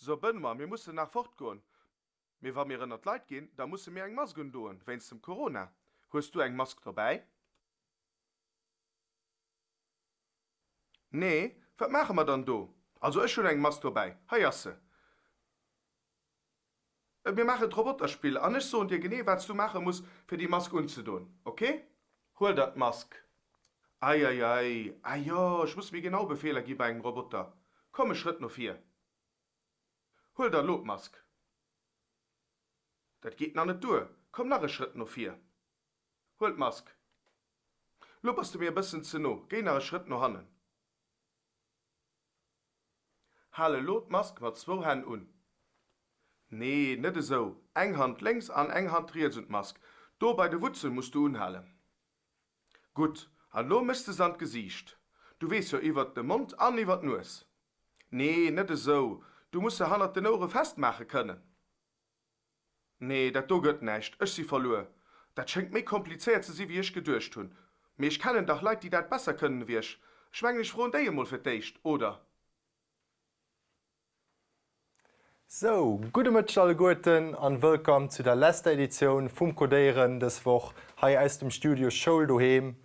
So Benoît, mir mussen nach fortgoen. Mee wa mir ënnert d'Leit ginn, da musse mir eng Mask undoen, wéinst dem Corona. Hues du eng Mask dobäi? Nee, wat maache mer dann do? Also ech hunn eng Mask dobäi, hei ass se. Mir maachen d'Roboterspill an ech soen dir genee wat s du maache muss fir déi Mask unzedoen, ok? Huel der d'Mask. Eieiei, ah jo, ech muss méi genau Befeeler gi bei engem Roboter. Komm e Schrëtt no vir. Huel der elo d'Mask. Dat geet nach net duer, komm nach e Schrëtt no vir. Huel d'Mask. Lo bass de mir e bëssen ze no, géi nach e Schrëtt no hannen. Hal elo d'Mask mat zwou Hänn un. Nee, net esou, eng Hand lénks an eng Hand riets un d'Mask. Do bei de Wutzelen muss du unhalen. Gutt, an elo méchs de se an d'Gesiicht. Du weess jo, iwwert de Mond an iwwer d'Nues. Nee, net esou, du muss se hannert den Ouere festmaache kënnen. Nee, dat do gëtt näischt, ech si verluer. Dat schéngt méi komplizéiert ze si wéi ech geduecht hunn. Mee ech kennen dach Leit, déi dat besser kënnen ewéi ech. Ech mengen, ech froen déi emol fir d'éischt, oder? Sou, gudde Mëtteg alleguerten an wëllkomm zu der lester Editioun vum Codéieren dës Woch hei aus dem Studio Schoul doheem.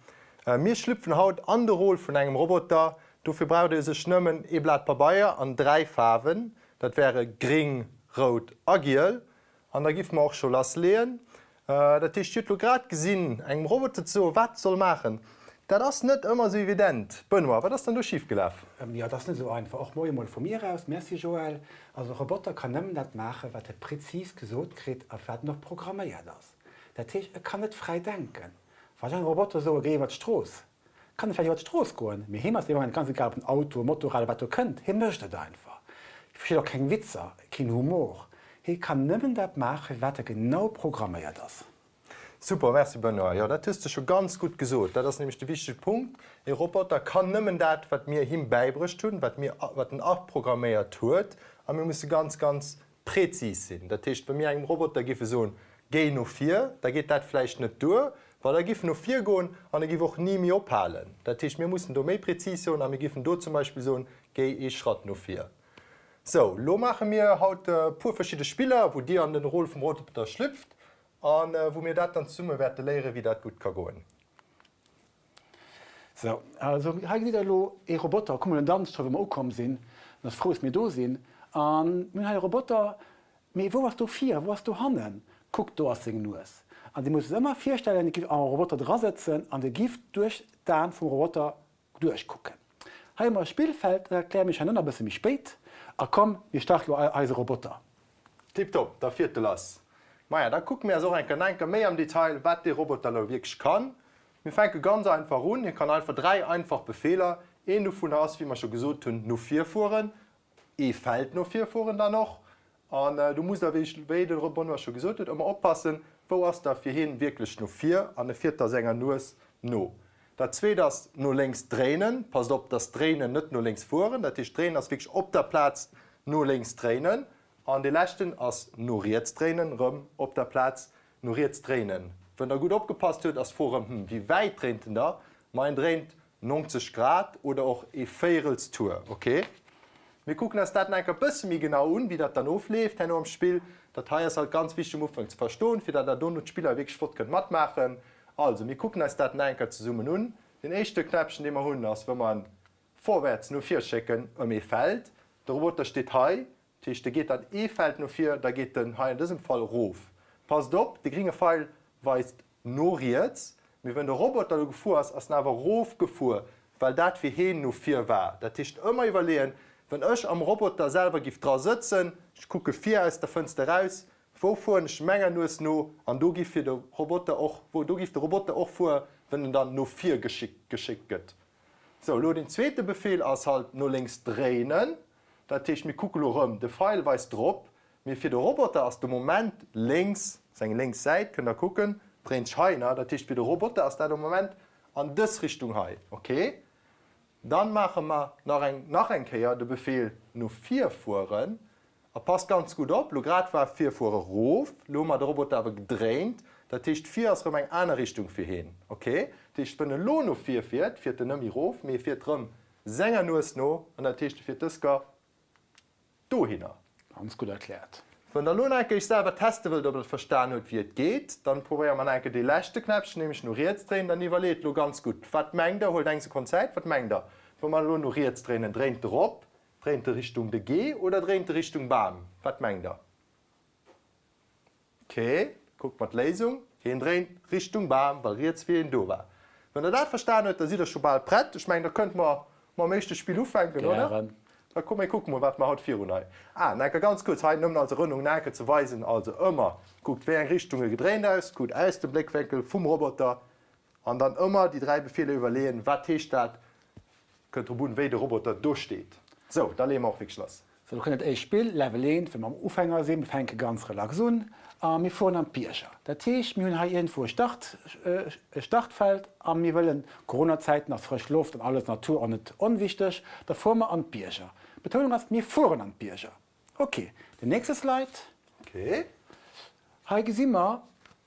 Mir schlüpfen haut an de Rôle vun engem Roboter. Dofir braucht dir sech nëmmen ee Blat Pabeier an 3 Faarwen, Dat wäre gring, rout a giel. An da giffe mer och scho lassleeën. Dat heescht, Dir hutt elo grad gesinn, engem Roboter ze soen, wat e soll maachen, dat ass net ëmmer esou evident. Benoît, wat ass dann do schifgelaf? Jo, et ass net esou einfach. Och Moie mol vu mir aus. Merci Joël. Also e Roboter kann nëmmen dat maachen, wat e prezis gesot kritt a wat en och programméiert ass. Dat heescht, e kann net fräi denken. Wann ech engem Roboter soe géi iwwer d'Strooss, Kann e vläicht iwwer d'Strooss goen, mee him ass dee Moment ganz egal, ob en Auto, e Motorrad oder wat do kënnt, hie mécht et einfach. Hie versteet och keng Witzer, keen Humor, hie kann nëmmen dat maachen, fir wat e genau programméiert ass. Super, merci Benoît. Jo, dat hues de scho ganz gutt gesot. Dat ass nämlech de wichtege Punkt, E Roboter kann nëmmen dat, wat mir him bäibruecht hunn, wat mir, wat en aprogramméiert huet. A mir musse ganz, ganz Prezis sinn. Dat heescht, wa mir engem Roboter giffe soen, Géi no vir, da geet dat vläicht net duer, well e giff no vir goen an e giff och ni méi ophalen. Dat heescht, mir mussen do méi prezis soen a mir giffen do zum Beispill soen, Géi ee Schratt no vir. Sou, lo maache mir haut e puer verschidde Spiller, wou Dir an den Rôle vum Roboter schlüpft a wou mir dat dann zesumme wäerte léieren, wéi dat gutt ka goen. Sou, also hei gesitt der elo ee Roboter. Kuck mol, en danzt scho wou mer ukomm sinn. En ass frou, dass mir do sinn. A mir hunn hei e Roboter, mee wou ass do vir, wou ass do hannen? Kuckt, do ass seng Nues. An Dir musst Iech ëmmer virstellen, Dir giff am Roboter drasëtzen an Dir gifft duerch d'Aen vum Roboter duerchkucken. Hei hu mer e Spillfeld, dat erkläre mir iech herno nach e bësse méi spéit. A komm, mir starte lo eise Roboter. Tiptop, da fiert e lass. Maja, da kucke mir eis och eng Kéier enker méi am Detail, wat dee Roboter elo wierklech kann. Mir fänke ganz einfach un. Hie kann einfach 3 einfach Befeeler. Een dovunner ass, wéi mer scho gesot hunn, no vir fueren, ee Feld no vir fueren dann och. An do musst Der, wéi de Benoît scho gesot huet, ëmmer oppassen, wou ass da fir hien wierklech no vir an e fiert da senger Nues no. Dat zweet ass no lénks dréinen. Passt op, dass dréinen net no lénks fueren, dat heescht dréinen ass wierklech op der Plaz no lénks dréinen. An dee leschten ass no riets dréinen, rëm op der Plaz no riets dréinen. Wënn der gutt opgepasst huet, ass d'Fro rëm, hm, wéi wäit dréint en da? Ma en dréint 90 Grad oder och ee Véirels Tour. Ok, mir kucken eis dat nach eng Kéier bësse méi genau un, wéi dat dann ofleeft herno am Spill. Dat hei ass halt ganz wichteg um Ufank ze verstoen, fir dat der dono d'Spiller wierklech flott kënnt matmaachen. Also, mir kucken eis dat nach eng Kéier zesummen un. Deen éischte Knäppchen, dee mer hunn, ass, wa mer en vorwärts no vir schécken ëm ee Feld. De Roboter steet hei, dat heescht, e geet dann ee Feld no vir, da geet en hei an dësem Fall erof. Passt op, de gringe Feil weist no riets, mee wënn de Roboter elo gefuer ass, ass en awer erof gefuer, well dat fir heen no vir war. Dat heescht, ëmmer iwwerleeën, wënn ech am Roboter selwer giff dra sëtzen, ech kucke vir aus der Fënster eraus, wou fueren ech menger Nues no, an do giff fir de Roboter och, wou do giff de Roboter och fuer, wënn en dann no vir geschéckt gëtt. Sou, elo den zweete Befehl ass halt no lénks dréinen. Dat heescht, mir kucke lo rëm, de Feil weist drop, mee fir de Roboter ass de Moment lénks, seng lénks Säit, kënnt der kucken, dréint sech heihinner. Dat heescht, fir de Roboter ass dat am Moment an dës Richtung hei. Ok, dann maache mer nach eng nach eng Kéier de Befehl no vir fueren. A passt ganz gutt op, lo grad war vir fuere rof, lo hu mer de Roboter awer gedréint, dat heescht vir ass rëm eng aner Richtung fir heen, ok? Dat heescht wënn e lo no vir fiert, fiert en nëmmi rof, mee e fiert rëm senger Nues no, an dat heescht e fiert dës Ga dohinner. Ganz gutt erkläert. Wann der elo nach eng Kéier selwer teste wëllt, ob der et verstan hutt, wéi et geet, dann probéiere mer nach eng Kéier dee leschte Knäppchen, nämlech no riets dréinen. Dann iwwerleet elo ganz gutt, wat mengt der, huelt eng Sekonn Zäit, wat mengt der, wa mer elo no riets dréinen, dréint de rop, dréint de Richtung de G oder dréint de Richtung Bam? Wat mengt der? Ok, kuckt mer d'Léisung, hien dréint Richtung Bam, well riets wéi een do war. Wann der dat verstan huet, da sidd der scho bal prett. Ech mengen, da kënnte mer mam éischte Spill ufänken, oder? Gären. Da komm mir kucke mol, wat mer haut virun hei. Ah, Nenke, ganz kuerz hei, nëmmen als Erënnerung, Nenke ze weisen, also ëmmer kuckt, wéi eng Richtung e gedréint aus, kuckt aus dem Bléckwénkel vum Roboter an dann ëmmer déi 3 Befeeler iwwerleeën, wat heescht dat, Kënnt drop un, wéi de Roboter do steet. Sou, da leeë mer och wierklech lass. Sou, do kënnt dat éischt Spill, Level 1, well mer am Ufänger sinn. Mir fänke ganz relax un a mir fueren an d'Bierger. Dat heescht, mir hunn hei iergendwou e Start, e Startfeld a mir wëllen, Coronazäiten ass frësch Loft an alles, Natur och net onwichteg, da fuere mer an d'Bierger. D'Betounung ass, mir fueren an d'Bierger. Ok, den nächste Slide. Ok. Hei gesi mer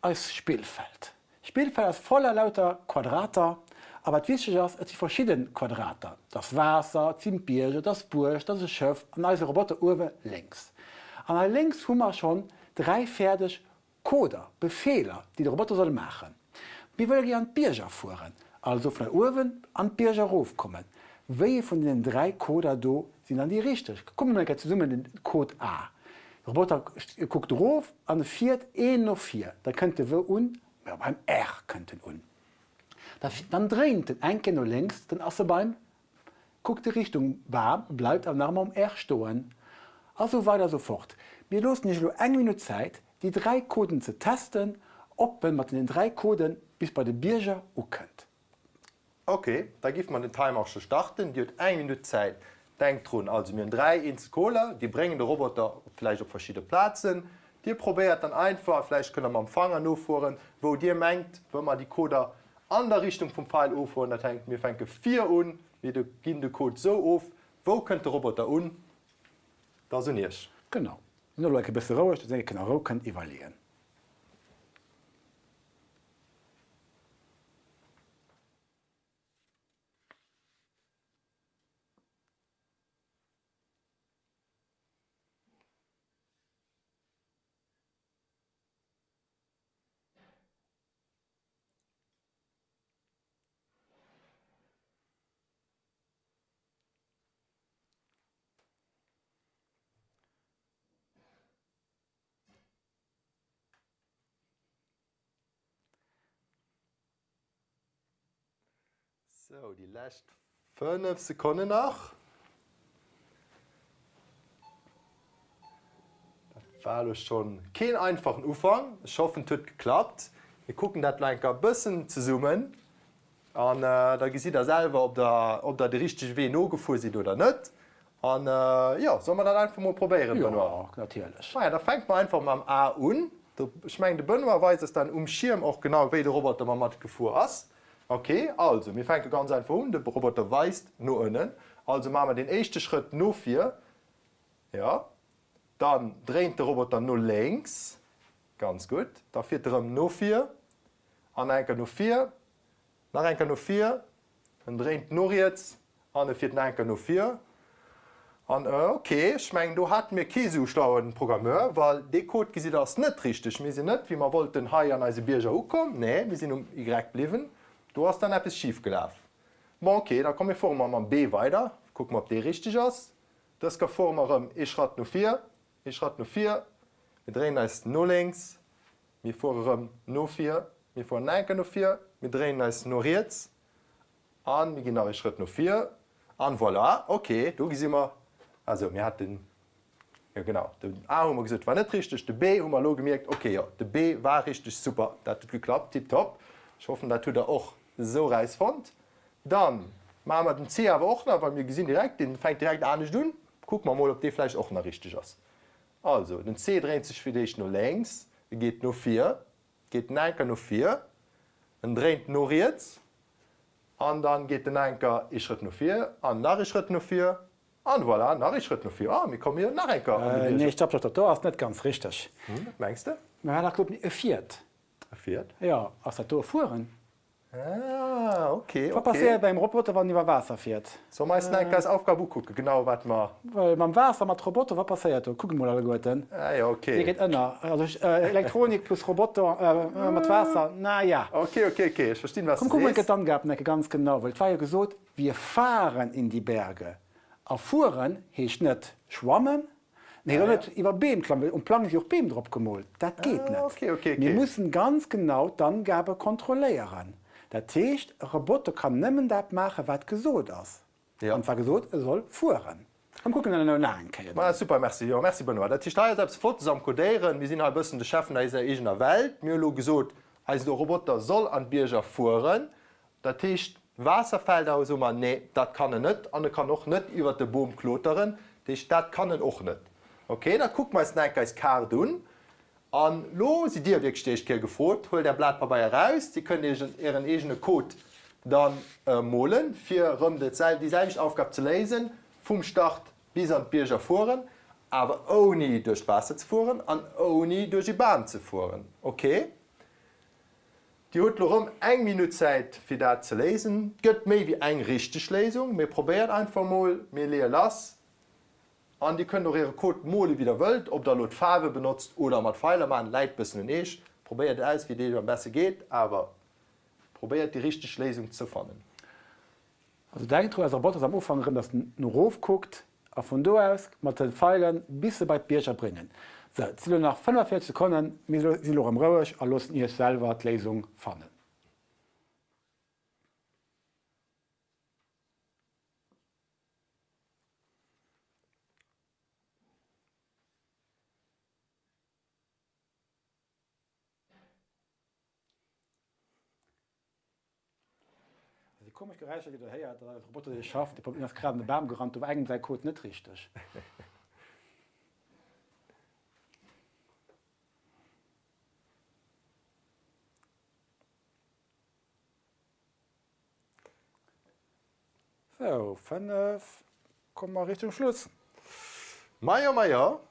eis Spillfeld. D'Spillfeld ass voller lauter Quadrater. A wat wichteg ass, et si verschidde Quadrater. Et ass Waasser, et sinn Bierger, et ass Buerg, et ass e Schëff an eise Roboter uewe lénks. An hei lénks hu mer schonn 3 fäerdeg Coder, Befeeler, déi de Roboter soll maachen. Mir wëlle gär an d'Bierger fueren, also vun hei uewen an d'Bierger erofkommen. Wéi ee vun deenen 3 Coder do sinn dann déi richteg? Kucke mer mol eng Kéier zesummen den Code A. De Roboter kuckt erof an e fiert een no vir. Da kënnt e wou un? Jo, beim R kënnt en un. Dann dréint en eng Kéier no lénks, dann ass e beim Kuckt de Richtung Bam, bleift awer nach ëmmer um R stoen. A sou weider a sou fort. Mir loossen Iech elo eng Minutt Zäit, déi 3 Coden ze testen, ob en mat deenen 3 Coden bis bei de Bierger ukënnt. Ok, da giff mer den Timer och scho starten. Dir hutt eng Minutt Zäit. Denkt drun, also mir hunn 3 eenzel Coler, déi bréngen de Roboter vläicht op verschidde Plazen. Dir probéiert dann einfach, vläicht kënnt der mam Fanger nofueren, wou Dir mengt, wou mer déi Coder An der Richtung vum Feil ofhuelen, dat hänkt, mir fänke vir un, mir ginn de Code sou of, wou kënnt de Roboter un, dat ass un Iech. Genau. Sinn elo enke bësse roueg, dass Dir enke a Rou kënnt iwwerleeën. Sou, déi lescht 5 Sekonnen nach. Dat war elo schonn keen einfachen Ufank. Ech hoffen, et huet geklappt. Mir kucken dat elo eng Kéier e bëssen zesummen an da gesitt der selwer, ob der, ob der de richtege Wee nogefuer sidd oder net. An jo, solle mer dat einfach mol probéieren, Benoît? Jo, natierlech. Maja, da fänke mer einfach mam A un. Ech mengen, de Benoît weist eis dann um Schierm och genau, wéi de Roboter mar matgefuer ass. Ok, also mir fänke ganz einfach un, de Roboter weist no ënnen, also maache mer deen éischte Schrëtt no vir, jo, dann dréint de Roboter no lénks, ganz gutt, da fiert e rëm no vir an nach eng Kéier no vir, nach eng Kéier no vir, en dréint no riets an e fiert nach eng Kéier no vir. An ok, ech mengen do hate mir kee sou schlauen Programmeur, well dee Code, gesitt der, ass net richteg. Mir sinn net, wéi mer wollten, hei an eise Bierger ukomm, nee, mir sinn um Y bliwwen. Do ass dann eppes schif gelaf. Bon, ok, da komm mir fuere mer mam B weider, kucke mer, ob dee richteg ass. Dës Kéier fuere mer erëm ee Schratt no vir, ee Schratt no vir, mir dréinen eis no lénks, mir fuere erëm no vir, mir fueren nach eng Kéier no vir, mir dréinen eis no riets An mir ginn nach ee Schrëtt no vir. An voilà, ok, do gesi mer, also mir haten, jo genau, den A hu mer gesot war net richteg, de B hu mer elo gemierkt, ok, jo, de B war richteg, super, dat huet geklappt, tiptop. Ech hoffen, dat hutt Der och esou erausfonnt. Dann maache mer den C awer och nach, well mir gesinn direkt, dee fänkt direkt anescht un. Kucke mer mol, ob dee vläicht och nach richteg ass. Also, den C dréint sech fir d'éischt no lénks, e geet no vir, geet den Anker no vir, en dréint no riets an dann geet den Anker ee Schrëtt no vir an nach ee Schrëtt no vir an voilà, nach ee Schrëtt no vir. Ah, mir komme jo nach eng Kéier an de Bierger. Nee, stopp, stopp, dat do ass net ganz richteg. Hm, wat mengs de? Mir hat dach gesot, e fiert. E fiert? Jo, ass dat do e Fueren? Ah, ok, ok. Wat passéiert bei engem Roboter, wann en iwwer Waasser fiert? Solle mer eis nach eng Kéier eis Aufgab ukucken, genau wat mer. Well mam Waasser, mat Roboter, wat passéiert do? Kucke mol alleguerten. Ah jo, ok. Dee geet ënner. Also Elektronik plus Roboter mat Waasser, na ja. Ok, ok, ok, ech verstinn, wat s Komm, de kucke mol sees. d'Angaben eng Kéier ganz genau, well et war jo gesot, Wir fahren in die Berge. A fueren heescht net schwammen, Nee, och net iwwer Beem klammen, well um Plang si och Beem drop gemoolt. Dat geet net. Mir mussen ganz genau d'Angabe kontrolléieren. Dat heescht, e Roboter kann nëmmen dat maachen, wat gesot ass. An et war gesot, e soll fueren. Komm kucken dat elo nach eng Kéier dann. Super, merci. Jo, merci Benoît. Dat heescht, hei ass eppes Flottes am Codéieren. Mir sinn hei e bëssen de Chef vun eiser eegener Welt. Mir hu elo gesot, eisen Roboter soll an d'Bierger fueren. Dat heescht, Waasserfelder, soe mer, nee, dat kann en net. An e kann och net iwwert de Boom kloteren. Dat heescht, dat kann en och net. Ok, da kucke mer eis nach eng Kéier eis Kaart un. An elo sidd Dir wierklech déi éischt Kéier gefrot, huelt Är Blat Pabeier eraus, Dir kënnt Iech Ären eegene Code da molen, fir erëm déi selwecht Aufgab ze léisen, vum Start bis an d'Bierger fueren, awer ouni duerch d'Waasser ze fueren an ouni duerch e Bam ze fueren. Ok. Dir hutt lo rëm eng Minutt Zäit fir dat ze léisen. Et gëtt méi wéi eng richteg Léisung, mee probéiert einfach mol. Mir leeë lass an dir kënnt och äre Code mole wéi der wëllt. Ob der lo d'Faarwe benotzt oder mat Feiler maachen, läit bëssen un eech. Probéiert et aus wéi et eech am besse geet, awer probéiert déi richteg Léisung ze fannen. Also denkt dru, eise Roboter ass am Ufank erëm, dass en no erof kuckt a vun do aus mat de Feilen bis se bei d'Bierger bréngen. Sou, et si lo nach 45 Sekonnen, mir si lo erëm roueg a loossen iech selwer d'Léisung fannen. Déi komesch Geräischer, déi der héiert, dat ass e Roboter, dee schafft. Dee Problem ass grad an de Bam gerannt, do war engem säi Code net richteg. Sou, 5, komme mer Richtung Schluss. Majo, majo,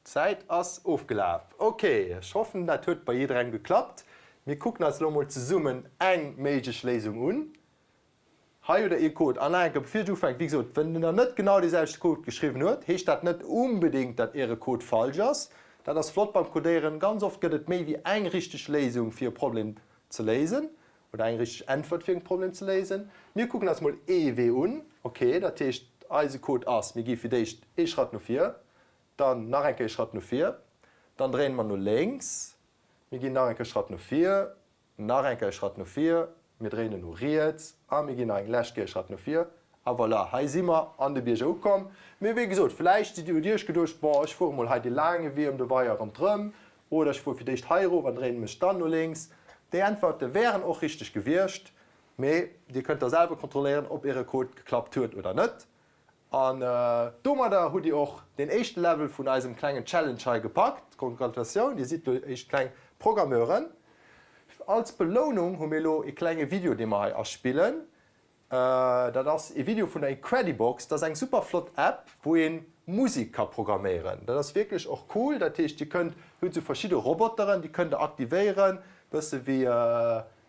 d'Zäit ass ofgelaf. Ok, ech hoffen dat huet bei jidderengem geklappt. Mir kucken eis elo mol zesummen eng méiglech Léisung un. Hei hutt der ee Code. An nach eng Kéier, bevir ech ufänken, wéi gesot, wenn der net genau dee selwechte Code geschriwwen huet, heescht dat net unbedéngt, datt äre Code falsch ass. Dat ass flott beim Codéieren, ganz oft gëtt et méi wéi eng richteg Léisung fir e Problem ze léisen. Oder eng richteg Äntwert fir en Problem ze léisen. Mir kucken eis mol ee Wee un. Ok, dat heescht eise Code ass, mir gi fir d'éischt ee Schratt no vir, dann nach eng Kéier ee Schratt no vir, dann dréine mer no lénks, mir ginn nach eng Kéier e Schratt no vir, nach eng Kéier e Schratt no vir, mir dréinen no riets a mir ginn nach eng lescht Kéier e Schratt no vir. A voilà, hei si mer an de Bierger ukomm. Mee wéi gesot, vläicht sidd hutt Dir Iech geduecht, bon, ech fuere mol hei dee laange Wee ëm de Weier ronderëm oder ech fuere fir d'éischt hei erof an dréine mech dann no lénks. Déi Äntwerte wären och richteg gewiescht, mee Dir kënnt da selwer kontrolléieren, ob Äre Code geklappt huet oder net. An domadder hutt Dir och deen éischte Level vun eisem klengen Challenge hei gepackt. Congratulatioun, Dir sidd elo éischt kleng Programmeuren. Als Belounung hu mir elo ee klenge Video, dee mer hei aspillen. Dat ass ee Video vun der Incredibox. Dat ass eng super flott App, wou ee Musek ka programméieren. Dat ass wierklech och cool. Dat heescht, Dir kënnt, hutt esou verschidde Roboteren, déi kënnt Der aktivéieren, bësse wéi,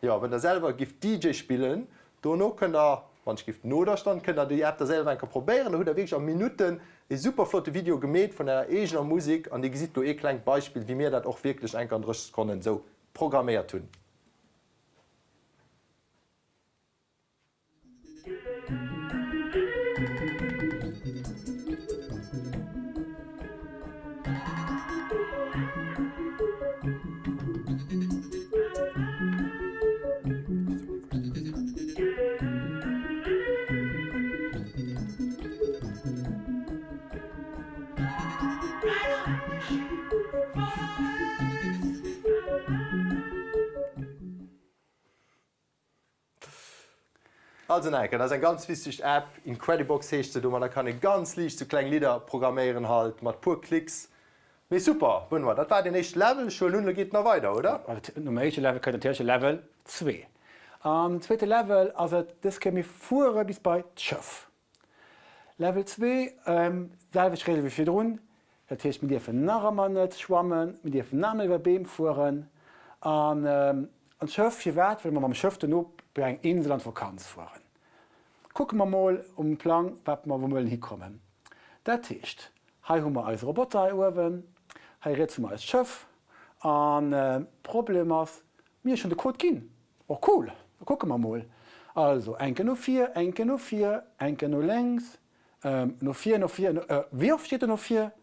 jo, wann Der selwer gift DJ spillen. Dono kënnt Der, wann ech gift no der Stonn, kënnt Der déi App da selwer eng Kéier probéieren. Da hutt Der wierklech a Minutten ee super flotte Video gemeet vun Ärer eegener Musek an Dir gesitt do ee klengt Beispill, wéi mir dat och wierklech eng Kéier an 30 Sekonnen esou programméiert hunn. Also Nike, dat ass eng ganz wichteg App, Incredibox heescht se, domadder kann ee ganz liicht sou kleng Lidder programméieren halt mat puer Klicks. Mee super Benoît, dat war deen éischte Level, ech huelen un elo geet et nach weider, oder? Nom éischte Level kënnt natierlech de Level zwee. An den zweete Level ass et dës Kéier mir fuere bis bei d'Schëff. Level zwee, selwecht Regel wéi virdrun, dat heescht mir dierfen nach ëmmer net schwammen, mir dierfen nach ëmmer iwwer Beem fueren an. An d'Schëff, firwat? Well mer mam Schëff dono bei eng Insel an d'Vakanz fueren. Kucke mer mol um Plang, wat mer, wou mer wëllen hikommen. Dat heescht, hei hu mer eise Roboter hei uewen, hei riets hu mer eist Schëff. An Problem ass, mir hu schonn de Code ginn. Och cool, da kucke mer mol. Also, eng Kéier no vir, eng Kéier no vir, eng Kéier no lénks, no vir, no vir, no, wéi oft steet do no vir?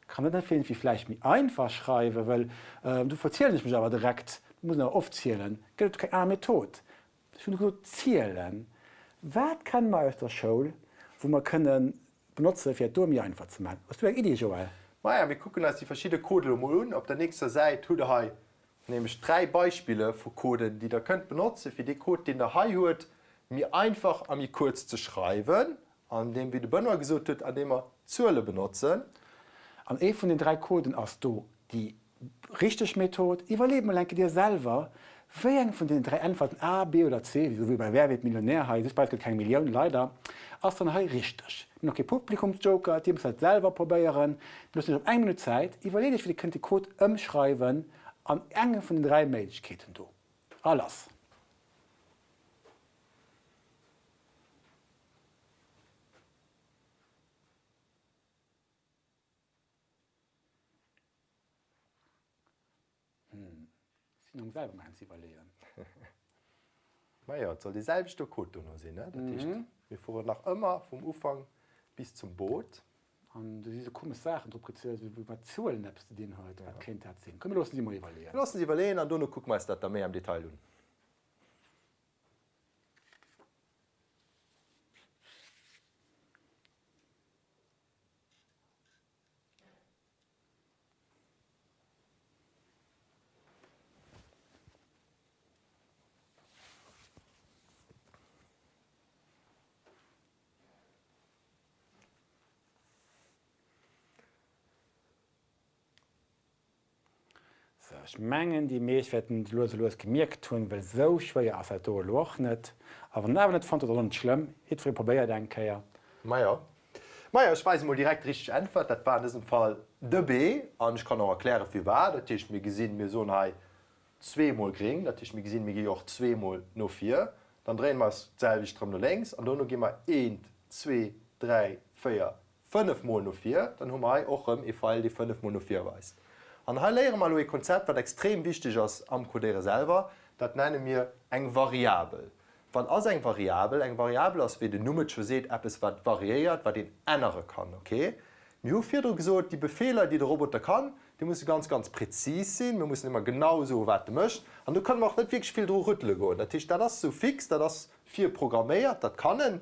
Kann dat net iergendwéi vläicht méi einfach schreiwen, well do verzielen ech mech awer direkt, do muss een awer oft zielen. Gëtt et do keng aner Method? Ech hunn gesot zielen. Wat kenne mer aus der Schoul, wou mer kënne benotze fir et do méi einfach ze maachen? Hues du eng Iddi, Joël? Maja, mir kucken eis déi verschidde Codë lo mol un. Op der nächster Säit hutt der hei nämlech 3 Beispiller vu Coden, déi der kënnt benotze fir dee Code, deen der hei huet, méi einfach a méi kuerz ze schreiwen. An deem, wéi de Benoît gesot huet, an deem mer Zuele benotzen. An ee vun den 3 Coden ass do déi richteg Method. Iwwerleet mol eng Kéier dir selwer, wéi eng vun deenen 3 Äntwerten, A, B oder C, esou wéi bei Wer wird Millionär hei, just bei eis gëtt keng Millioun, leider, ass dann hei richteg. Mir hunn och kee Publikumsjoker, dir musst dat selwer probéieren. Mir loossen iech op eng Minutt Zäit. Iwwerleet iech, wéi dir kënnt de Code ëmschreiwen an enge vun den 3 Méiglechkeeten do. A lass! Hm, sinn am selwer am ze iwwerleeën. Majo, et soll dee selwechte Code dono sinn, ne? Dat heescht, mir fueren nach ëmmer vum Ufank bis zum Boot. An do si sou komesch Saachen drop gezielt, wou mat Zuelen eppes ze dinn huet. Wat kéint dat sinn? Komm, mir loossen si mol iwwerleeën. Mir loossen si iwwerleeën an dono kucke mer eis dat da méi am Detail un. Sou, ech mengen déi meescht wäerten et lues a lues gemierkt hunn, well sou schwéier ass dat do elo och net. A wann en awer net fonnt huet, ass och net schlëmm, jiddweree probéiert eng Kéier. Majo, majo, ech weise mol direkt déi richteg Äntwert. Dat war an dësem Fall de B. An ech kann och erkläre firwat. Dat heescht, mir gesinn, mir soen hei zweemol gréng, dat heescht, mir gesinn, mir gi jo och zweemol no vir. Dann dréine mer eis d'selwecht erëm no lénks an dono gi mer eent, zwee, dräi, véier, 5 mol no vir, dann hu mer hei och rëm ee Feil, dee 5 mol no vir weist. An hei léiere mer elo ee Konzept, wat extrem wichteg ass am Codéiere selwer, dat nenne mir eng Variabel. Wat ass eng Variabel? Eng Variabel ass, wéi den Numm et scho seet, eppes wat variéiert, wat een ännere kann. Ok? Mir hu virdru gesot, déi Befeeler, déi de Roboter kann, déi musse ganz, ganz prezis sinn. Mir mussen ëmmer genau soen, wat e mécht. An do kënne mer och net wierklech vill dru rüttele goen. Dat heescht, dat ass esou fix, dat ass virprogramméiert, dat kann en.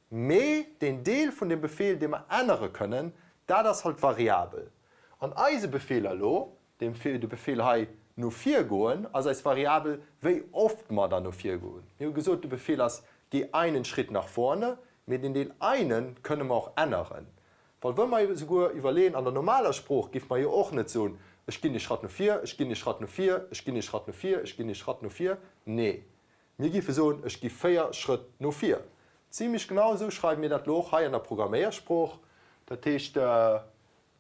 Mee deen Deel vun dem Befehl, dee mer ännere kënnen, dat ass halt variabel. An eise Befehl elo, deem fir de Befehl hei no vir goen, ass eis Variabel, wéi oft mer dann no vir goen. Mir hu gesot, de Befehl ass geh einen Schritt nach vorne, mee den Deel einen kënne mer och änneren. Well wa mer esouguer iwwerleeën, an der normaler Sprooch géife mer jo och net soen, ech ginn ee Schratt no vir, ech ginn ee Schratt no vir, ech ginn ee Schratt no vir, ech ginn ee Schratt no vir. Nee. Mir géife soen, ech gi 4 Schrëtt no vir. Zimlech genau esou schreiwe mir dat elo och hei an der Programméiersprooch. Dat heescht,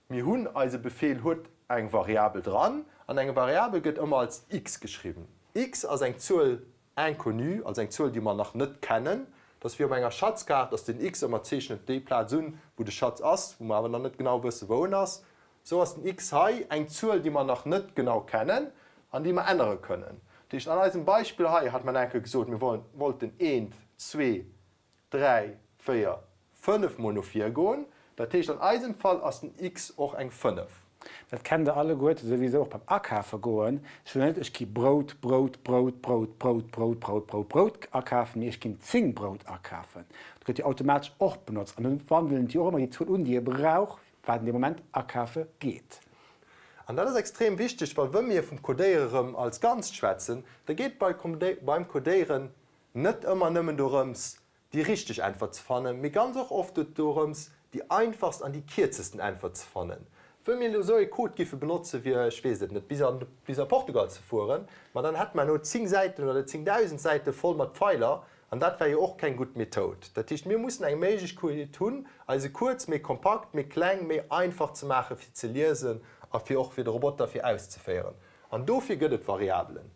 mir hunn, eise Befehl huet eng Variabel dran, an eng Variabel gëtt ëmmer als x geschriwwen. X ass eng Zuel inconnue, also eng Zuel, déi mer nach net kennen. Dat ass wéi op enger Schatzkaart, dass den x ëmmer zeechnet déi Plaz un, wou de Schatz ass, wou mer awer nach net genau wësse wou en ass. Sou ass den x hei eng Zuel, déi mer nach net genau kennen an déi mer ännere kënnen. Dat heescht, an eisem Beispill hei hat mer enke gesot, mir wollten eent, zwee, dräi, véier, fënnef Mol no vir goen. Dat heescht, an eisem Fall ass den x och eng 5. Dat kennt der alleguerte souwisou och beim Akafe goen. Ech soen net, ech gi Brout, Brout, Brout, Brout, Brout, Brout, Brout, Brout, Brout akafen, mee ech ginn 10 Brout akafen. Dat gëtt jo automatesch och benotzt an do wandelen et jo och ëmmer déi Zuel un, déi e brauch, wat en dee Moment akafe geet. An dat ass extrem wichteg, well wa mir vum Codéiere rëm als Ganzt schwätzen, da geet et beim Codéieren net ëmmer nëmmen dorëms, déi richteg Äntwert ze fannen, mee ganz och oft dorëms, déi einfachst an déi kierzesten Äntwert ze fannen. Wëll mir elo esou ee Code giffe benotze fir, ech weess et net, bis an bis a Portugal ze fueren, ma dann hätte mer elo 10 Säiten oder 10.000 Säite voll mat Pfeiler An dat wär jo och keng gutt Methoud. Dat heescht, mir mussen eng Méiglechkeet hunn, eise Cours méi kompakt, méi kleng, méi einfach ze maache fir ze liesen a fir och fir de Roboter fir auszeféieren. An dofir gëtt et Variabelen.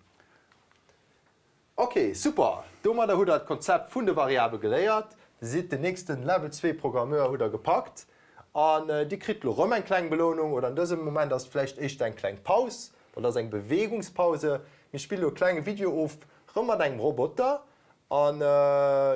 Ok, super! Domadder hutt der d'Konzept vun de Variabel geléiert, sidd den nächsten Level 2 Programmeur hutt der gepackt an dir kritt lo rëm eng kleng Belounung, oder an dësem Moment ass et vläicht éischter eng kleng Paus, well et ass eng Bewegungspause. Mir spille lo e klenge Video of, rëm mat engem Roboter an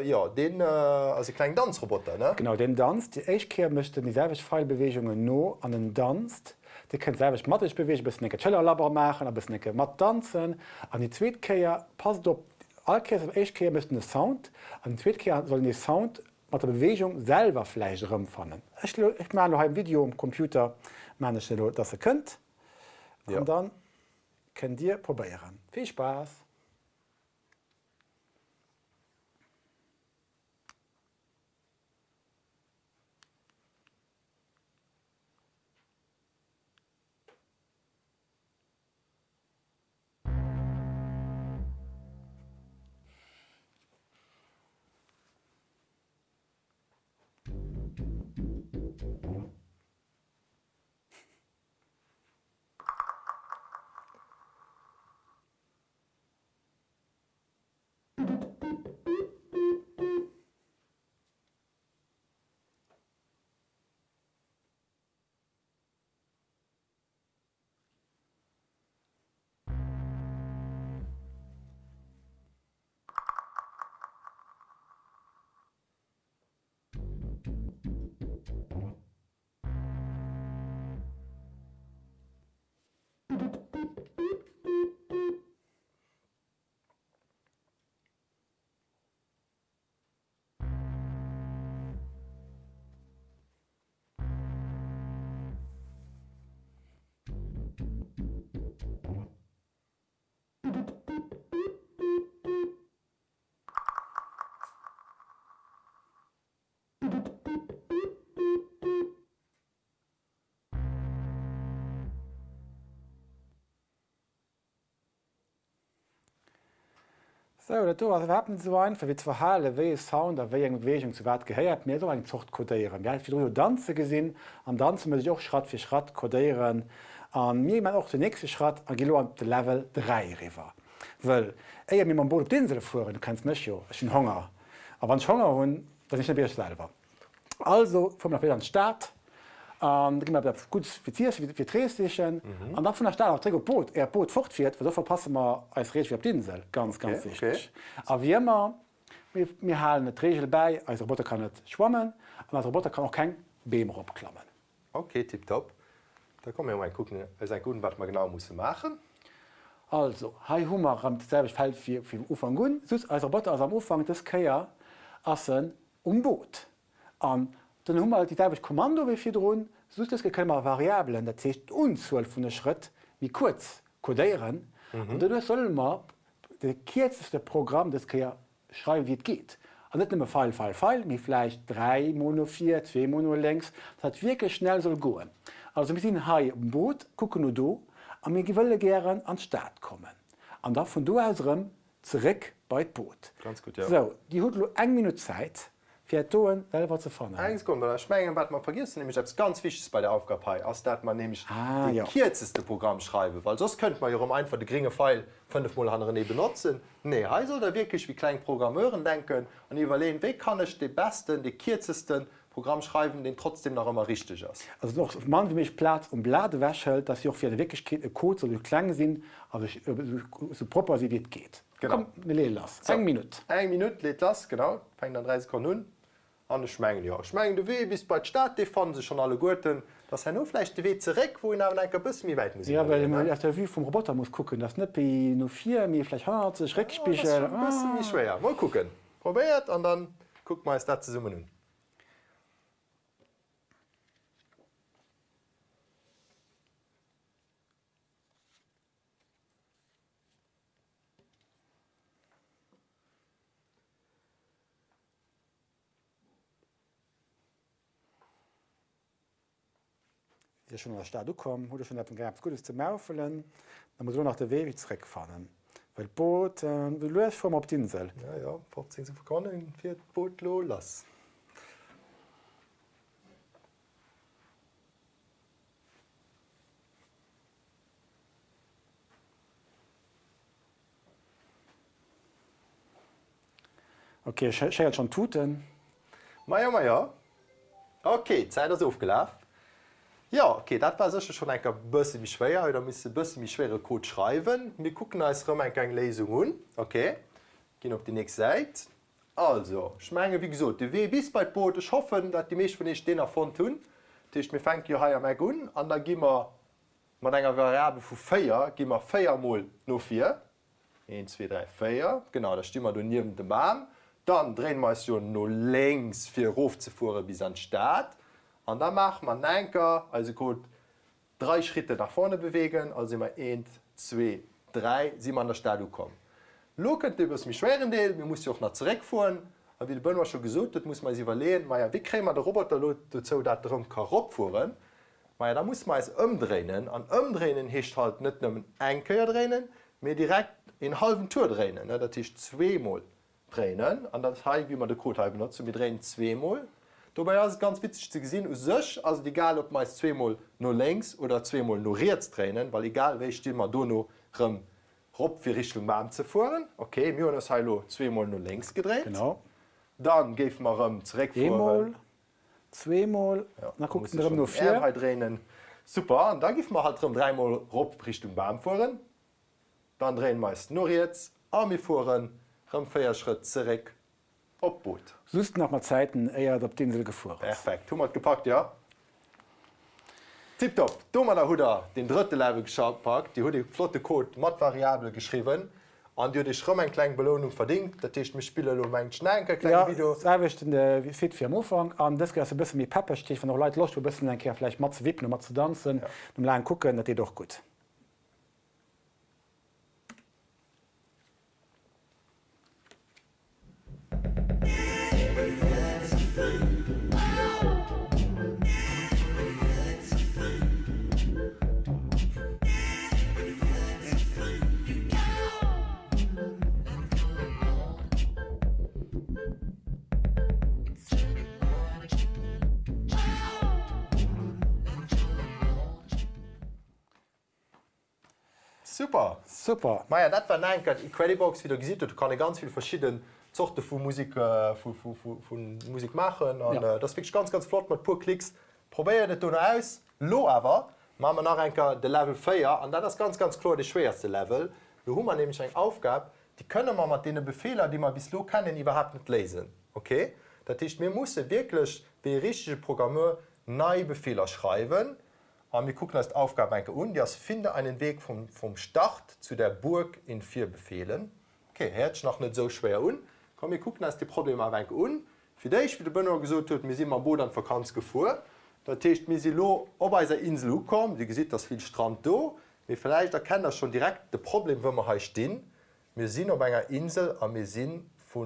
jo, deen ass e klengen Danzroboter, ne? Genau, deen danzt. Déi éischt Kéier mécht en déi selwecht Feilbeweegungen no an en danzt. Dir kënnt selwecht mat iech beweegen, bëssen enke d'Schëllerlabber maachen a bëssen enke mat danzen. An déi zweet Kéier, passt op, all Kéiers, déi éischt Kéier mécht en e Sound an déi zweet Kéier soll en dee Sound mat der Beweegung selwer vläicht erëmfannen. Ech ech maachen elo hei um Video um Computer, maachen ech elo, dass e kënnt an dann kënnt dir probéieren. Vill Spaass! Sou, dat do ass iwwerhaapt net esou einfach wéi ze verhalen, wéi e Sound a wéi eng Beweegung zu wat gehéiert, mee et ass och eng Zort Codéieren. Mir hate virdru jo Danze gesinn, an Danze muss ech och Schratt fir Schratt codéieren. A mir man och den nächste Schratt a gi lo an de Level 3 eriwwer. Wëll éier mir mam Boot op d'Insel fueren, du kenns mech jo, ech hunn Honger, a wann ech Honger hunn, da sinn ech net wéi ech selwer. Also fuere mer nach wéider an d'Stad an da gi mer eppes Guddes fir z'iessen, fir d'Rees sichen an da vun der Stad nach zréck op d'Boot, éier d'Boot fortfiert, well soss verpasse mer eis Rees fir op d'Insel. Ganz, ganz wichteg. A wéi ëmmer, mir, mir halen et d'Reegel bäi, eise Roboter kann net schwammen an eise Roboter kann och keng Beem eropklammen. Ok, tiptop. Da komme mir emol eng kucken, eis enk un, wat mer genau musse maachen. Also, hei hu mer erëm dat selwecht Feld wéi vum Ufank un, just eise Roboter ass am Ufank, dës Kéier ass en um Boot. An dann hu mer déi selwecht Kommando wéi virdrun, just dës Kéier kënne mer Variabelen, dat heescht d'Unzuel vun de Schrëtt, méi kuerz kodéieren. An doduerch solle mer de kierzeste Programm dës Kéier schreiwen, wéi et geet. An net nëmme Feil, Feil, Feil, mee vläicht 3 mol no vir, zwee mol no lénks, dass dat wierklech schnell soll goen. Also mir sinn hei um Boot, kucken no do a mir wëlle gären an d'Stad kommen an da vun do aus erëm Zeréck bei d'Boot. Ganz gutt, jo. Sou, Dir hutt elo eng Minutt Zäit, fir dat doen selwer ze fannen. Eng Sekonn, well ech mengen, wat mer vergiessen, nämlech eppes ganz Wichteges bei der Aufgab hei, ass, dat mer nämlech dee kierzeste Programm schreiwen, well soss kënnte mer jo erëm einfach de grénge Feil fënnefmol hannerenee benotzen. Nee, hei sollt Der wierklech wéi kleng Programmeuren denken an iwwerleeën, wéi kann ech dee besten, dee kierzeste Programm schreiwen, deen trotzdem nach ëmmer richteg ass. Also dass och mann wéi méiglech Plaz um Blat ewech hëlt, dass si och fir an der Wierklechkeet e Code soll esou kleng sinn a sech esou propper si wéi et geet. Genau. Komm, mir leeë lass. Sou, Eng Minutt. Eng Minutt, leet lass, genau. Fänkt an 3 Sekonnen un. An ech mengen, jo, ech mengen de Wee bis bei d'Stad, dee fanne se schonn alleguerten. Et ass herno vläicht de Wee zeréck, wou een awer nach enker e bësse méi wäit muss Jo, well iwwerleeën, een ne? aus der Vue vum Roboter muss kucken, dass net wéi no vir, mee vläicht hannerzeg, Jo, dat ass Réckspigel. schonn e bësse méi schwéier. Mol kucken. Probéiert an dann kucke mer eis dat zesummen un. Sidd Dir schonn an der Stad ukomm? Hutt Dir schonn eppes Guddes ze maufelen? Da musst elo nach de Wee wéi zeréck fannen, well d'Boot, sou lues fuere mer op d'Insel. Jo, jo, 15 Sekonnen fiert d'Boot lo lass. Ok, ech héieren schonn tuten. Majo, majo. Ok, d'Zäit ass ofgelaf. Jo, ok, dat war sécher schonn eng Kéier e bësse méi schwéier. Hei, da misst e bësse méi schwéiere Code schreiwen. Mir kucken eis erëm eng Kéier eng Léisung un. Ok, ginn op déi nächst Säit. Also, ech mengen, wéi gesot, de Wee bis bei d'Boot, ech hoffen, dat déi meescht vun iech deen nach fonnt hunn. Dat heescht, mir fänke jo hei am Eck un an da gi mer mat enger Variabel vu 4, gi mer 4 mol no vir. Eent, zwee, dräi, véier, genau, da sti mer do niewent dem Bam. Dann dréine mer eis jo no lénks, fir erofzefuere bis an d'Stad. An da maache mer enker eise Code Drei Schritte nach vorne bewegen, also si mer eent, zwee, dräi, si mer an der Stad ukomm. Lo kënnt dee bësse méi schwéieren Deel, mir musse jo och nach zeréckfueren. A wéi de Benoît scho gesot huet, musse mer eis iwwerleeën, maja, wéi kréie mer de Roboter elo dozou, dat erëm ka ropfueren? Maja, da musse mer eis ëmdréinen. An ëmdréinen heescht halt net nëmmen eng Kéier dréinen, mee direkt een hallwen Tour dréinen, dat heescht zweemol dréinen. An dat ass hei, wéi mer de Code hei benotzen, mir dréinen zweemol. Dobäi ass et ganz witzeg ze gesinn, u sech ass et egal, ob mer eis zweemol no lénks oder zweemol no riets dréinen, well egal wéi sti mer dono rëm rop fir Richtung Bam ze fueren. Ok, mir hunn eis hei elo zweemol no lénks gedréint. Genau. Dann géife mer rëm zeréckfueren. Eemol, zweemol, da kuckt en erëm no vir. Hei dréinen. Super, an da géife mer halt rëm dräimol rop Richtung Bam fueren. Dann dréine mer eis no riets a mir fueren rëm 4 Schrëtt zeréck op d'Boot. Just nach mat Zäiten, éier et op d'Insel gefuer ass. Perfekt, hu mer et gepackt, jo? Tiptop! Domadder hutt der deen drëtte Level gepackt. Dir hutt ee flotte Code mat Variabele geschriwwen an dir hutt iech rëm eng kleng Belounung verdingt. Dat heescht, mir spille elo mengt ech nach eng Kéier e klenge Video. Jo, selwechten Site wéi am Ufank an dës Kéier ass e bësse méi peppeg. Dat heescht, wann och Leit Loscht hu bëssen eng Kéier vläicht mat ze wippen oder mat ze danzen, nom laangen Kucken, dat deet och gutt. Super! Super! Maja, dat war nach eng Kéier d'Incredibox. Wéi der gesitt hutt, do kann ee ganz vill verschidden Zorte vu Musek, vu Musek maachen. An dat ass wierklech ganz, ganz flott mat puer Klicks. Probéiert et dono aus. Lo awer maache mer nach eng Kéier de Level 4 an dat ass ganz, ganz kloer dee schwéierste Level. Lo hu mer nämlech eng Aufgab, déi kënne mer mat deene Befeeler, déi mer bis lo kennen, iwwerhaapt net léisen. Ok? Dat heescht, mir musse wierklech wéi e richtege Programmeur nei Befeeler schreiwen. A mir kucken eis d'Aufgab eng Kéier un, déi ass Finde einen Weg vom vom Start zu der Burg in vier Befehlen. Ok, héiert sech nach net esou schwéier un. Komm mir kucken eis dee Problem awer eng Kéier un. Fir d'éischt, wéi de Benoît gesot huet, mir si mam Boot an d'Vakanz gefuer. Dat heescht, mir si lo op eiser Insel ukomm. Dir gesitt, dass vill Strand do. Mee vläicht erkennt der schonn direkt de Problem, wou mer hei stinn. Mir sinn op enger Insel a mir si vu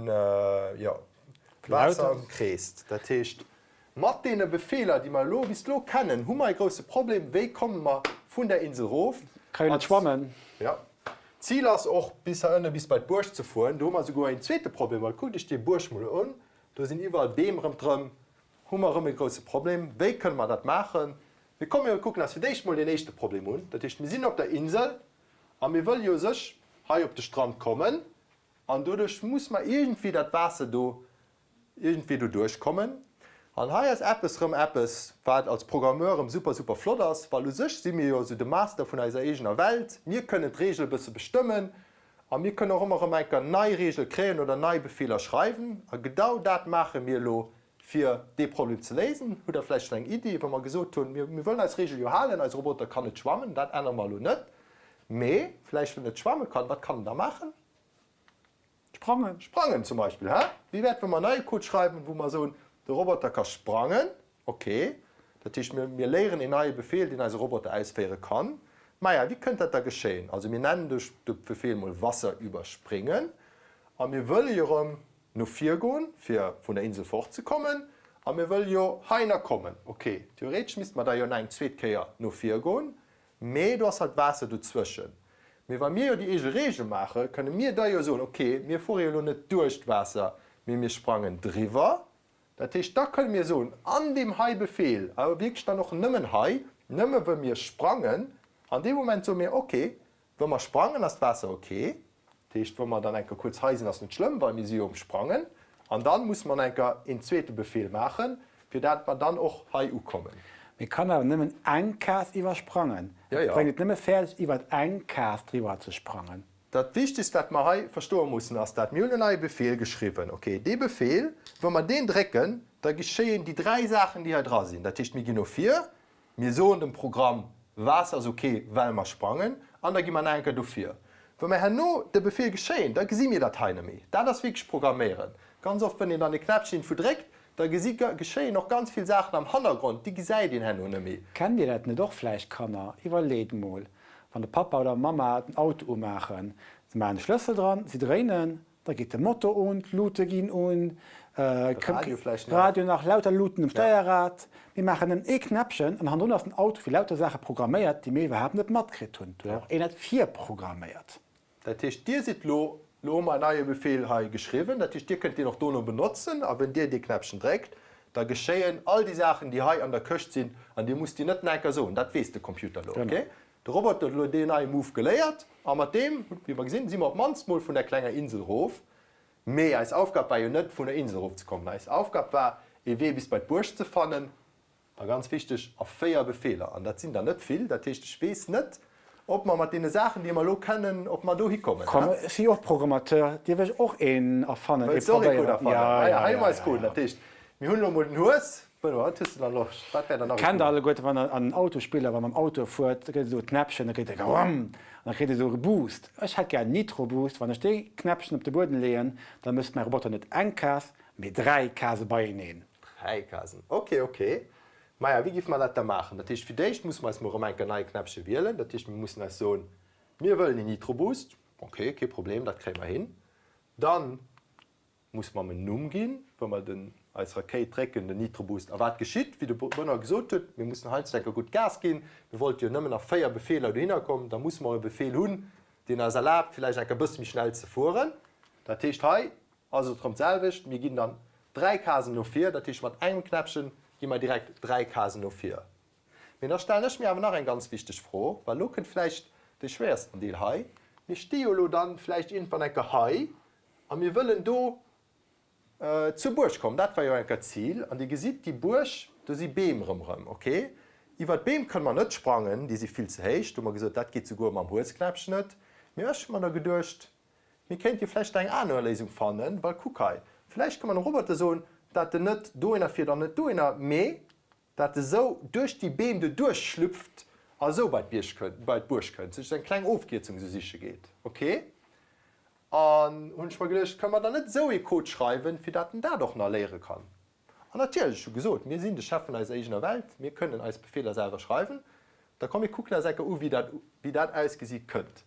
Waasser ëmkreest. Dat heescht, mat deene Befeeler, déi mer elo bis elo kennen, hu mer e grousse Problem, Wéi komme mer vun där Insel erof? Ka jo net schwammen. Jo. D'Zil ass och, bis hei ënne bis bei d'Buerg ze fueren. Do hu mer esouguer een zweete Problem, well kuckt iech déi Buerg mol un, do sinn iwwerall Beem rëmdrëm. Hu mer erëm e grousse Problem. Wéi kënne mer dat maachen? Mee komm, mir kucken eis fir d'éischt mol deen éischte Problem un. Dat heescht, mir sinn op der Insel. A mir wëlle jo u sech hei op de Strand kommen an doduerch muss mer iergendwéi dat Waasser do iergendwéi doduerch kommen. An hei ass eppes rëm eppes, wat als Programmeur rëm super, super flott ass, well u sech si mir jo esou de Master vun eiser eegener Welt. Mir kënnen d'Reegel e bësse bestëmmen a mir kënnen och ëmmer rëm eng Kéier nei Reegel kréien oder nei Befeeler schreiwen. A genau dat maache mir elo Fir dee Problem ze léisen, hutt Der vläicht schonn eng Iddi, wa mer gesot hunn, mir wëllen eis Reegel jo halen, eise Roboter kann net schwammen, dat ännere mer elo net, mee vläicht, wann en net schwamme kann, wat kann en da maachen? Sprangen. Sprangen zum Beispill, hä? Wéi wäert, wa mer en neie Code schreiwen, wou mer soen, de Roboter ka sprangen? Ok, dat heescht, mir, mir léieren een neie Befehl, deen eise Roboter ausféiere kann. Maja, wéi kënnt dat da geschéien? Also mir nennen de Befehl mol Wasser überspringen a mir wëlle jo erëm No vir goen, fir vun der Insel fort ze kommen, a mir wëlle jo heiner kommen. Ok, theoretesch misste mer da jo nach eng zweet Kéier no vir goen, mee do ass halt Waasser dozwëschen. Mee wa mir jo déi eege Reegel maache, kënne mir da jo soen, ok, mir fuere jo elo net duerch d'Waasser, mee mir sprangen driwwer. Dat heescht, da kënne mir soen, an deem hei Befehl, awer wierklech dann och nëmmen hei, nëmme wë mir sprangen, an deem Moment soe mir, ok, Wa mer sprangen ass d'Waasser ok. Dat heescht, wa mer dann eng Kéier kuerz hei sinn, ass net schlëmm, well mir si jo um Sprangen. An dann musse mer nach enker een zweete Befehl maachen, fir dat mer dann och hei ukommen. Mee kann awer nëmmen eng Case iwwersprangen. Et bréngt et nëmme fäerdeg iwwert eng Case driwwer ze sprangen. Dat Wichtegst wat mer hei verstoe mussen ass dat, mir hunn en neie Befehl geschriwwen, ok, dee Befehl, wa mer deen drécken, da geschéien déi 3 Saachen déi hei dra sinn. Dat heescht mir ginn no vir, mir soen dem Programm Waasser ass ok well mer sprangen an da gi mer nach eng Kéier do vir. Wa mer herno de Befehl geschéien, da gesi mir dat hei net méi. Dat ass wierklech Programméieren. Ganz oft wann een dann e Knäppchen iergendwou dréckt, da gesi geschéien och ganz vill Saachen am Hannergrond, déi gesäit een herno net méi. Kennt Dir dat net och vläicht, Kanner? Iwwerleet mol, Wann de Pappa oder d'Mamma den Auto umaachen, se maachen de Schlëssel dran, si dréinen, da geet de Motor un, d'Lute ginn un, Radio vläicht nach. Radio nach, lauter Luten um Steierrad. Mir maachen nëmmen ee Knäppchen an hannendrun ass den Auto fir lauter Saache programméiert, déi mir iwwerhaapt net matkritt hunn. Do huet och een dat virprogramméiert. Dat heescht, Dir sidd lo, lo hu mer en neie Befehl hei geschriwwen, dat heescht, Dir kënnt deen och dono benotzen a wenn Dir dee Knäppchen dréckt, da geschéien all déi Saachen, déi hei an der Këscht sinn an Dir musst déi net nach eng Kéier soen, dat weess de Computer lo, ok? De Roboter huet elo deen neie Move geléiert a mat deem, wéi mer gesinn, si mer op d'mannst mol vun der klenger Insel erof. Mee eis Aufgab war jo net, vun der Insel erofzekommen, eis Aufgab war, ee Wee bis bei d'Buerg ze fannen. A ganz wichteg, a 4 Befeeler, an dat sinn der net vill, dat heescht, ech weess net, ob mer mat deene Saachen, déi mer elo kennen, ob mer dohi kommen. Komm, ech si och Programmateur, dierf ech och een erfannen, ee Wëlls de och ee Code probéieren? erfannen? Ja, Maja, ja, hei hu ja, mer eis ja, Coden. ja. Dat heescht, mir hunn elo emol den Hues. Benoît, wat hues de dann elo, wat wär dann nach e Kennt der Code? alleguerte, wann der an Auto spillt a wann mam Auto fuert, da gëtt et esou e Knäppchen, da kritt e Rumm an da kritt e esou e Boost. Ech hätt gär en Nitro-Boost. Wann ech dee Knäppchen op de Buedem leeën, da mécht mäi Roboter net eng Case, mee 3 Case beieneen. 3 Casen, ok, ok. Maja, wéi géife mer dat da maachen? Dat heescht, fir d'éischt musse mer eis mol erëm eng Kéier en neie Knäppche wielen. Dat heescht, mir mussen eis soen, mir wëllen een Nitroboost. Ok, kee Problem, dat kréie mer hin. Dann musse mer em en Numm ginn, wou mer den, eis Rakéit drécken, den Nitroboost. A wat geschitt? Wéi de Benoît gesot huet, mir mussen heiansdo eng Kéier gutt Gas ginn. Mir wollte jo nëmmen a 4 Befeeler dohinner kommen. Da musse mer e Befehl hunn, deen eis erlaabt, villäicht eng Kéier e bësse méi schnell ze fueren. Dat heescht, hei Ass et rëm d'selwecht, mir ginn dann 3 Casen no vir, dat heescht mat engem Knäppchen gi mer direkt 3 Casen no vir. Mee da stellen ech mir awer nach eng ganz wichteg Fro, well elo kënnt vläicht dee schwéiersten Deel hei, Mir sti jo elo dann vläicht iergendwann eng Kéier hei a mir wëllen do zur Buerg kommen, dat war jo eng Kéier d'Zil. An Dir gesitt, déi Buerg, do si Beem rëmrëm, ok. Iwwer d'Beem kënne mer net sprangen, déi si vill ze héich, do hu mer gesot, dat geet souguer mam Huesknäppchen net. Mee ech hu mer da geduecht, Mir kéinte jo vläicht eng aner Léisung fannen, well kuck hei, vläicht ka mer dem Roboter soen, dat en net dohinner fiert an net dohinner, mee dat e sou duerch déi Beem doduerch schlüpft a sou bei d'Bierg kënnt, bei d'Buerg kënnt, sech eng kleng Ofkierzung sou siche geet. Ok? An hunn ech mer geduecht, kënne mer dann net esou ee Code schreiwen, fir dat en dat och nach léiere kann? An natierlech, ech hu gesot, mir sinn de Chef vun eiser eegener Welt, mir kënnen eis Befeeler selwer schreiwen. Da komm mir kucken eis enker u wéi dat, wéi dat ausgesi kënnt.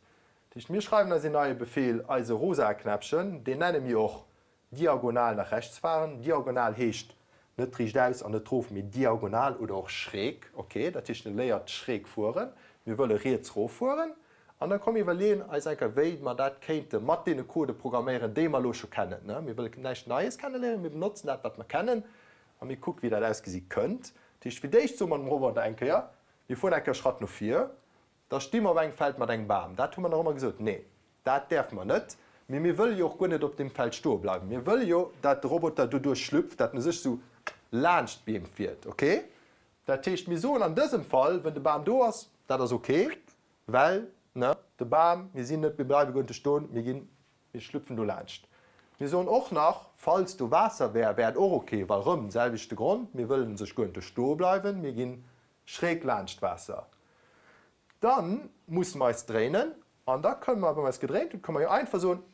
Dat heescht, mir schreiwen eis een neie Befehl, eise rosae Knäppchen, deen nenne mir och diagonal nach rechts fahren. Diagonal heescht net riichtaus an net rof, mee diagonal oder och schräg. Ok, dat heescht, e léiert schräg fueren. Mir wëlle riets rof fueren. An da komm mir iwwerleeën eis eng Kéier, wéi mer dat kéinte mat deene Codë programméieren, déi mer elo scho kennen. Mir wëlle näischt Neies kenneléieren, mir benotzen dat, wat mer kennen, a mir kucke wéi dat ausgesi kënnt. Dat heescht, fir d'éischt soe mer dem Roboter eng Kéier, Mir fueren eng Kéier Schratt no vir, da sti mer op engem Feld mat engem Bam. Dat hu mer nach ëmmer gesot, Nee, dat däerfe mer net. Mee mir wëlle jo och guer net op deem Feld stoe bleiwen. Mir wëlle jo, dat de Roboter doduerch schlüpft, dat en u sech esou laanscht d'Beem fiert. Okay? Dat heescht, mir soen an dësem Fall, wenn de Bam do ass, dat ass okay, Well, ne, de Bam, mir sinn net, mir bleiwe guer net stoen, mir ginn, mir schlüpfen do laanscht. Mir soen och nach, falls do Waasser wär, wär et och ok, well erëm, selwechte Grond, mir wëllen u sech guer net do stoe bleiwen, mir ginn schräg laanscht d'Waasser. Da musse mer eis dréinen an da kënne mer, wa mer eis gedréint hunn, kënne mer jo einfach soen,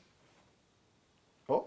Oh,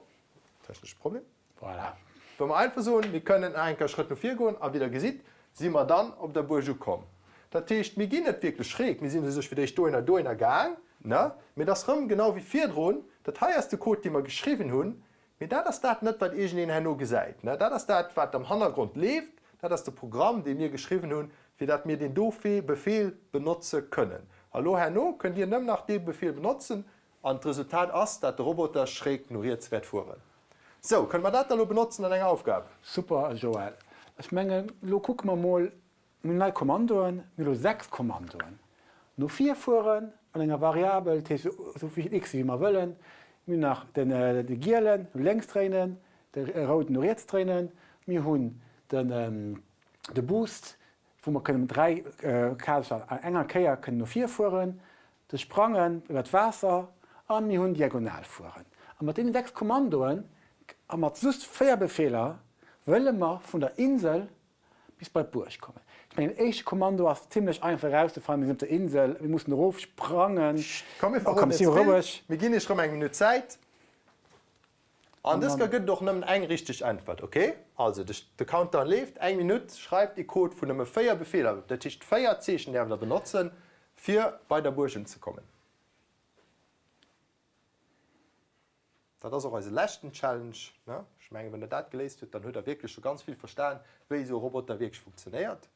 technesche Problem. Voilà. Wa mer einfach soen, mir kënnen nach eng Kéier Schrëtt no vir goen, a wéi Der gesitt, si mer dann op der Buerg ukomm. Dat heescht, mir ginn net wierklech schräg, mir sinn u sech fir d'éischt dohinner, dohinner gaang, ne? Mee et ass erëm genau wéi virdrun, dat hei ass de Code, dee mer geschriwwen hunn, mee dat ass dat net, wat iergendeen herno gesäit, ne? Dat ass dat, wat am Hannergrond leeft, dat ass de Programm, dee mir geschriwwen hunn, fir dat mir deen do Befehl benotze kënnen. A lo herno kënnt Dir nëmmen nach dee Befehl benotzen, An d'Resultat ass, dat de Roboter schräg no riets wäert fueren. Sou, kënne mer dat da lo benotzen an enger Aufgab? Super, Joël. Ech mengen, lo kucke mer mol, mir hunn nei Kommandoen, mir hu lo 6 Kommandoen. No vir fueren an enger Variabel, dat heescht esou vill X wéi mer wëllen. Mir hunn nach den, de gielen, no lénks dréinen. De Rouden no riets dréinen. Mir hunn den de Boost, wou mer kënnen 3 Kasecher an enger Kéier kënnen no vir fueren, de Sprangen iwwer d'Waasser a mir hunn diagonal fueren. A mat deenen 6 Kommandoen a mat just 4 Befeeler wëlle mer vun der Insel bis bei d'Buerg kommen. Ech mengen den éischte Kommando ass zimlech einfach erauszefannen, mir sinn op der Insel, mir mussen erof sprangen. Komm mir verroden net ze vill, mir ginn iech rëm eng Minutt Zäit. An dës Kéier gëtt et och nëmmen eng richteg Äntwert, ok? Also, de Countdown leeft, eng Minutt, schreift ee Code vun nëmme 4 Befeeler, dat heescht 4 Zeechen däerft der benotzen, fir bei der Buerg unzekommen. Dat ass och eise leschten Challenge, ne? Ech mengen, wann der dat geléist hutt, dann hutt der wierklech scho ganz vill verstan, wéi esou e Roboter wierklech funktionéiert.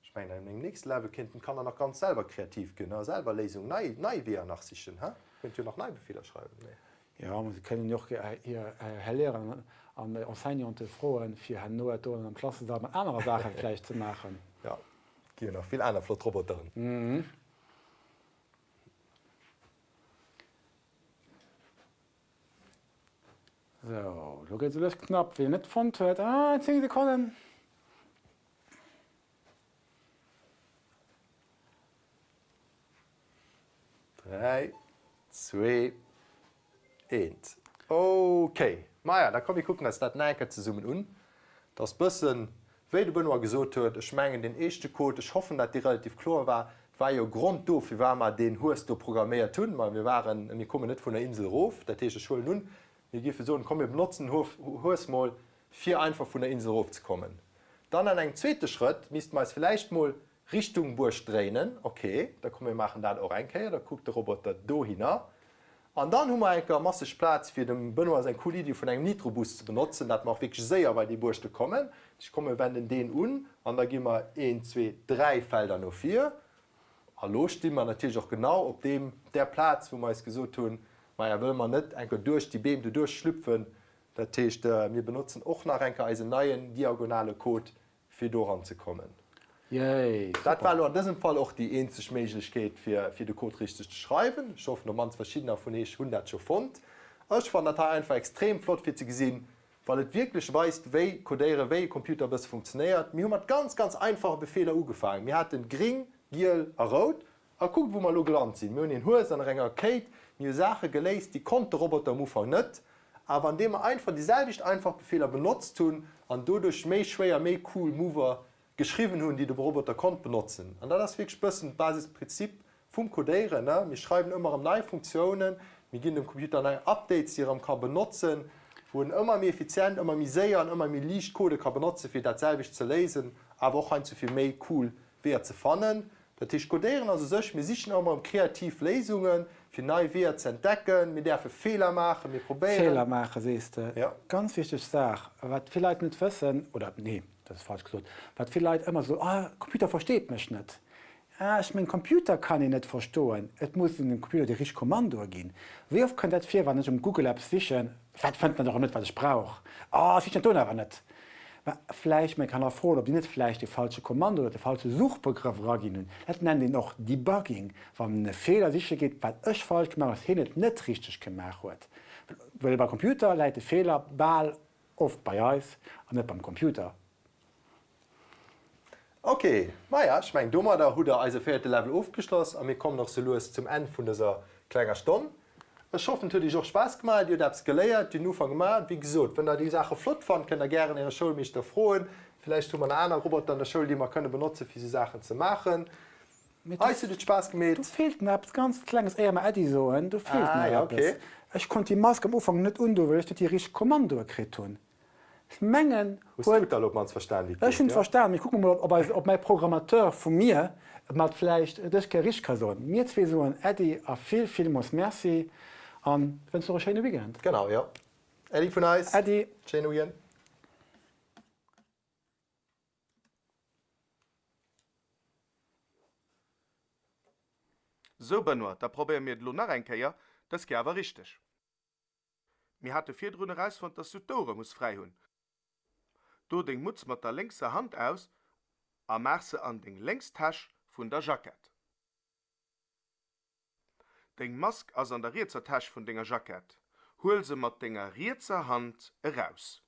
Ech mengen, an engem nächste Level kéinten d'Kanner nach ganz selwer kreativ ginn a selwer Léisungen, nei, nei Weeër nach sichen, he? Kéint jo nach nei Befeeler schreiwen, mee. Jo, ma se kënnen jo och hir Här Lehrer an Enseignante froen, fir herno dat do am Klassesall mat anerer Saache vläicht ze maachen. Jo, et gi jo nach vill aner flott Roboteren. Sou, elo gëtt et lues knapp. Wien net fonnt huet, ah, 10 Sekonnen. Dräi, zwee, eent. Ok, maja, da komm mir kucken eis dat nach eng Kéier zesummen un. Et ass bëssen, wéi de Benoît gesot huet, ech mengen deen éischte Code, ech hoffen dat dee relativ kloer war, et war jo e Grond do firwat mer deen Hues do programméiert hunn, ma mir waren, mir kommen net vun der Insel erof, dat heescht ech huelen un, mir géife soen, komm mir benotzen den Hues mol fir einfach vun der Insel erofzekommen. Dann an engem zweete Schrëtt misste mer eis villäicht mol Richtung Buerg dréinen. Ok, da komm mir maachen dat och eng Kéier, da kuckt de Roboter dohinner. An dann hu mer eng Kéier masseg Plaz fir dem Benoît seng cool Iddi vun engem Nitrobus ze benotzen, dat mer och wierklech séier bei déi Buerg do kommen. Ech komm mir wenden deen un an da gi mer een, zwee, dräi Felder no vir. A lo sti mer natierlech och genau op deem, där Plaz wou mer eis gesot hunn, maja wëlle mer net eng Kéier duerch déi Beem doduerch schlüpfen, Dat heescht, mir benotzen och nach eng Kéier eisen neien diagonale Code, fir doran ze kommen. Yay, Dat war elo an dësem Fall och déi eenzeg Méiglechkeet, fir de Code richteg ze schreiwen. Ech hoffen, op mannst verschiddener vun eech hunn dat scho fonnt. Ech fannen dat hei einfach extrem flott, fir ze gesinn, well et wierklech weist, wéi Codéieren, wéi e Computer e bësse funktionéiert. Mir hu mat ganz, ganz einfache Befeeler ugefaangen. Mir haten gring, giel a rout. A kuckt wou mer elo gelant sinn. Mir hunn een Hues an enger Kéit, mir hu Saache geléist, déi konnt de Roboter um Ufank net, awer andeem mer einfach déi selwecht einfach Befeeler benotzt hunn an doduerch méi schwéier, méi cool Mover geschriwwen hunn, déi de Roboter konnt benotzen. An dat ass wierklech bëssen d'Basisprinzip vum Codéieren, ne? Mir schreiwen ëmmer erëm nei Funktiounen, mir ginn dem Computer nei Updates, déi e erëm ka benotzen, wou en ëmmer méi effizient, ëmmer méi séier an ëmmer méi liicht Codë ka benotzen, fir dat selwecht ze léisen, awer och heiansdo fir méi cool Weeër ze fannen. Dat heescht, Codéieren ass u sech, mir sichen ëmmer erëm kreativ Léisungen, fir nei Weeër ze entdecken. Mir däerfe Feeler maachen, mir probéieren. Feeler maachen, sees de. Jo. Ganz wichteg Saach, wat vill Leit net wëssen, oder nee, dat ass falsch gesot, wat vill Leit ëmmer soen, Ah, Computer versteet mech net. Ah, ech mengen, Computer kann een net verstoen, et muss een dem Computer déi richteg Kommandoe ginn. Wéi oft kënnt dat vir, wann ech um Google eppes sichen, Wat fënnt en dann och net, wat ech brauch? Ah, ech sichen dat do awer net. Mä vläicht, mä kann och froen, ob déi net vläicht de falsche Kommando oder de falsche Suchbegrëff eraginn hunn. Dat nennt een och Debugging, wann en e Feeler siche geet, wat ech falsch gemaach hunn, dass hien et net richteg gemaach huet. Well beim Computer läit de Feeler bal oft bei eis an net beim Computer. Ok, maja, ech mengen domadder hutt der eise véierte Level ofgeschloss a mir kommen och sou lues zum Enn vun dëser klenger Stonn. Ech hoffen et huet iech och Spaass gemaach, dir hutt eppes geléiert, dir hutt den Ufank gemaach. Wéi gesot, wann der déi Saache flott fannt, kënnt der gären äre Schoulmeeschter froen. Villäicht hu mer nach aner Roboter an der Schoul, déi mer kënne benotzen, fir sou Saachen ze maachen. Eis huet et Spaass gemeet. Do feelt nach eppes ganz Klenges, éier mer Äddi soen, do feelt nach eppes. Ech konnt déi Mask am Ufank net undoen, well ech net déi richteg Kommandoe kritt hunn. Ech mengen, Hues du et da lo op mannst verstan, wéi et Ech hunn et verstan, mee kucke mer mol, ob eis, ob mäi Programmateur vu mir et mat vläicht dës Kéier richteg ka soen. Mir zwee soen Äddi a vill, villmools Merci an wënschen och e schéine Weekend. Genau, jo. Äddi vun eis. Äddi. Schéine Weekend. Sou Benoît, da probéiere mir et elo nach eng Kéier, dës Kéier awer richteg. Mir hate virdrun erausfonnt, dass du d'Ouere muss fräi hunn. Do deng Mutz mat der lénkser Hand aus a maach se an deng lénks Täsch vun der Jackett. Deng Mask ass an der rietser Täsch vun denger Jackett. Huel se mat denger rietser Hand eraus.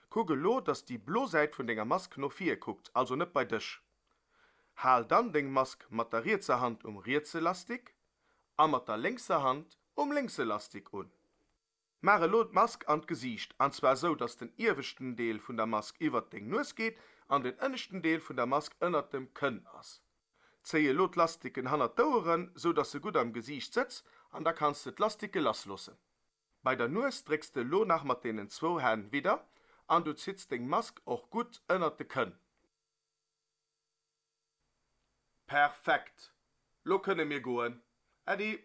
Kuck elo, dass déi blo Säit vun denger Mask no vir kuckt, also net bei dech. Hal dann deng Mask mat der rietser Hand um rietse Lastik a mat der lénkser Hand um lénkse Lastik un. Maach elo d'Mask an d'Gesiicht, an zwar sou, dass den ieweschten Deel vun der Mask iwwert deng Nues geet an den ënneschten Deel vun der Mask ënnert dem Kënn ass. Zéi elo d'Lastiken hannert d'Oueren, sou dass se gutt am Gesiicht sëtz, an da kanns de d'Lastike lass loossen. Bei der Nues drécks de elo nach mat deenen zwou Hänn widder an du zitts deng Mask och gutt ënnert de Kënn. Perfekt! Lo kënne mir goen. Äddi!